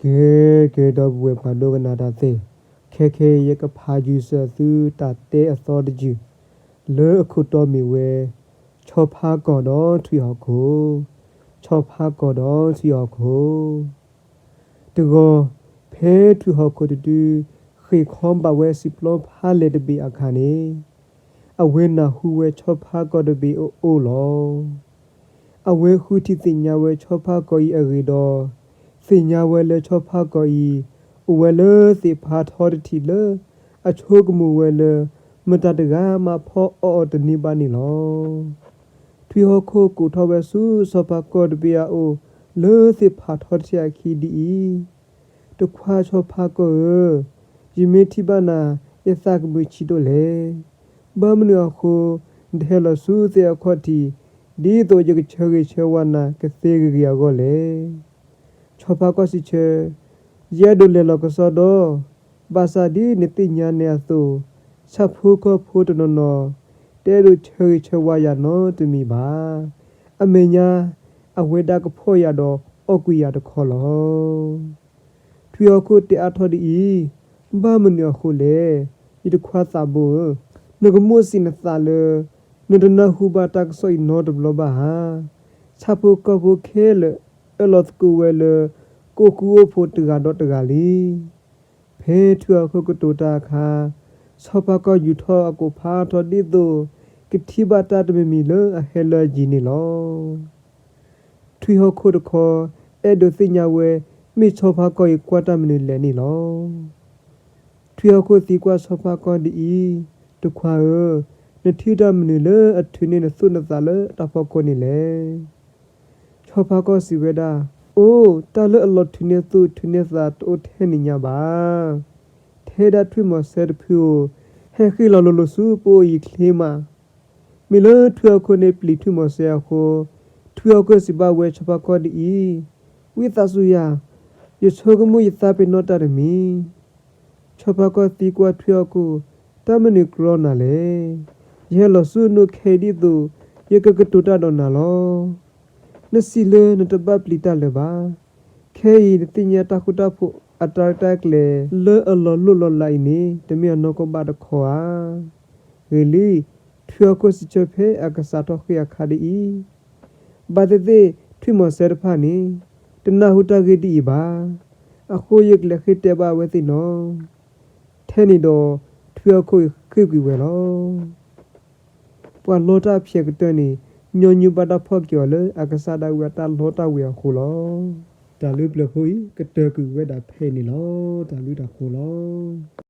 ကဲ ကဲ ဒီပုၢ်ဝဲၢ်ပှၤဒိကနၣ်တၢ်သ့ၣ်, ခဲခဲအံၤယကဖးယုာ်စၢၤသုတၢ်တဲအသီတယုၢ်, လၢအခိၣ်တီမ့ၢ်ဝဲ, ဆီဖါကီၢ်ဒီးထွံၣ်ဟီၣ်ခိၣ်, ဆီဖါကီၢ်ဒီးထွံၣ်ဟီၣ်ခိၣ်. တဂီၤ, ဖဲထွံၣ်ဟီၣ်ခိၣ်တဒု, ဃ့ၢ်ခီဘၣ်ဝဲစံာ်ပျီဖးလဲၢ်တဘ့ၣ်အခါန့ၣ်, အဝဲနၢ်ဟူဝဲဆီဖါကီၢ်တဘ့ၣ်အအိၣ်လီၤ. အဝဲဃုထံၣ်သ့ၣ်ညါဝဲဆီဖါကီၢ်အံၤအဂ့ၢ်ဒီး, သ့ၣ်ညါဝဲလၢဆီဖါကီၢ်အံၤ, အိၣ်ဝဲလၢသ့ၣ်ဖးထီတထံၣ်လၢ, အဆိကမိၣ်ဝဲလၢ, မတၤတဂၤမးဖီအီၣ်အီၤတန့ၢ်ဘၣ်န့ၣ်လီၤ. ထွံၣ်ဟီၣ်ခိၣ်ကိးထီၣ်ဝဲဆူဆီဖါကီၢ်တဘ့ၣ်အအိၣ်, လၢသ့ၣ်ဖးထီတထံၣ်အခံဒ်အံၤ, တခွါဆီဖါကီၢ်ဧၢ, ယမ့ၢ်ထံၣ်ဘၣ်နၤ, ယသးကမုာ်ဆံးဒိၣ်လဲၣ်. ဘၣ်မနုၤအဃိ, နတဟဲလီၤဆူသ့ၣ်အခီၣ်ထံး, ဒ်သိးယကဆၢဂ့ၤဆၢဝါနၤကသ့ဂ့ၤဂ့ၤအဂီၢ်လဲၣ်. ဆီဖါကီၢ်စံးဆၢ, ယအဲၣ်ဒိးလဲၤလီၤကစီဒီ, ဘၣ်ဆၣ်ဒ်နသ့ၣ်ညါန့ၣ်အသိး, ဆၣ်ဖိကီၢ်ဖိတနီၤနီၤ, တအဲၣ်ဒိးဆၢဂ့ၤဆၢဝါယၤနီတမံၤဘၣ်. အမဲာ်ညါ, အဝဲဒၣ်ကဖီၣ်ယၤဒီးအီၣ်ကွံာ်ယၤတခီလီၤ. ထွံၣ်ဟီၣ်ခိၣ်တဲအါထီၣ်ဒ်အံၤ, ဘၣ်မနုၤအဃိလဲၣ်, ယတခွါသးဘိဧၢ, နကမိၣ်စံးနသးလၢ, နတနၢ်ဟူဘၣ်တၢ်ကစီၣ်အံၤနီတဘျီဘၣ်ဧါ. ဆၣ်ဖိကီၢ်ဖိခဲလၢာ်အၢၣ်လီၤသကိးဝဲလၢ, ကိးဃူအိၣ်ဖိးတဂၤဒီးတဂၤလံ. ဖဲထွံၣ်ဟီၣ်ခိၣ်ကတိၤတၢ်အခါ, ဆီဖါကီၢ်ယူာ်ထီၣ်အကိာ်ဖးထီဒ်သိး, ကထံၣ်ဘၣ်တၢ်တမံၤမံၤလၢအဟဲလၢအယံၤန့ၣ်လီၤ. ထွံၣ်ဟီၣ်ခိၣ်တခီ, အဲၣ်ဒိးသ့ၣ်ညါဝဲ, မ့ၢ်ဆီဖါကီၢ်အံၤကွၢ်တၢ်မနုၤလဲၣ်န့ၣ်လီၤ. ထွံၣ်ဟီၣ်ခိၣ်သံကွၢ်ဆီဖါကီၢ်ဒ်အံၤ, တခွါဧၢ, နထံၣ်တၢ်မနုၤလၢအထုးန့ၢ်နသူၣ်နသးလၢတၢ်ဖီခိၣ်န့ၣ်လဲၣ်. ဆီဖါကီၢ်စံးဝဲဒၣ်, အိ, တၢ်လၢအလီၤထုးန့ၢ်သူၣ်ထုးန့ၢ်သးတအိၣ်ထဲန့ၣ်ညါဘၣ်. ထဲဒၣ်ထွံၣ်မီၤစဲတဖုဧိၤ, ဟဲဃ့ၢ်လီၤလိၤလိၤဆူပအိၣ်အံၤချ့မး. မ့ၢ်လၢထွံၣ်ဟီၣ်ခိၣ်န့ၣ်ပျံၤထွံၣ်မီၤစဲအဃိ, ထွံၣ်ဟီၣ်ခိၣ်စံးဘၣ်ဝဲဆီဖါကီၢ်ဒ်အံၤ, ဝံသးစူၤယၤ, ယဆိကမိၣ်ယသးပ့ၤနီၣ်တၢ်တမံၤ. ဆီဖါကီၢ်သံကွၢ်ထွံၣ်ဟီၣ်ခိၣ်, တၢ်မနုၤကြီနၤလဲၣ်. ယဟဲလီၤဆူနအိၣ်ခဲအံၤဒ်သိး, ယကကတိၤတၢ်ဒီးနၤလီၤ. နစံးလၢနတဘၣ်ပျံၤတၢ်လၢၤဘၣ်. ခဲအံၤနသ့ၣ်ညါတၢ်ဃူတၢ်ဖိးအတၢ်ရဲၣ်တၢ်ကျဲၤလၢအလီၤလိၣ်လီၤလးအံၤန့ၣ် တမ့ၢ်အနီၢ်ကီၢ်ဘၣ်တခီဧါ. ဂ့ၤလံ, ထွံၣ်ဟီၣ်ခိၣ်စံးဆၢဖဲအကစးထီၣ်ဃ့ၢ်အခါဒ်အံၤ, ဘၣ်သ့ၣ်သ့ၣ်ထွံၣ်မီၤစဲတဖၣ်န့ၣ်, တနၢ်ဟူတၢ်ဂ့ၢ်ဒ်အံၤဘၣ်. အဃိယကလဲၤဃ့ၢ်တဲဘၣ်အဝဲသ့ၣ်နီၤ. ထဲန့ၣ်ဒီး, ထွံၣ်ဟီၣ်ခိၣ်ဃ့ၢ်ကွံာ်ဝဲလီၤ. ပှၤလီတၢ်ဖျဲးကတၢၢ်န့ၣ်, ညီနုၢ်ဘၣ်တၢ်ဖီၣ်က့ၤအီၤလၢအကစၢ်ဒၣ်ဝဲအတၢ်လီတၢ်ဝ့ၤအဃိလီၤ. တၢ်လၢပျၢၤဖိအံၤ ကတၢၢ်ကွံာ်ဝဲဒၣ်ဖဲအံၤန့ၣ်လီၤ. တၢ်ဘျုးတၢ်ဖှိၣ်လီၤ.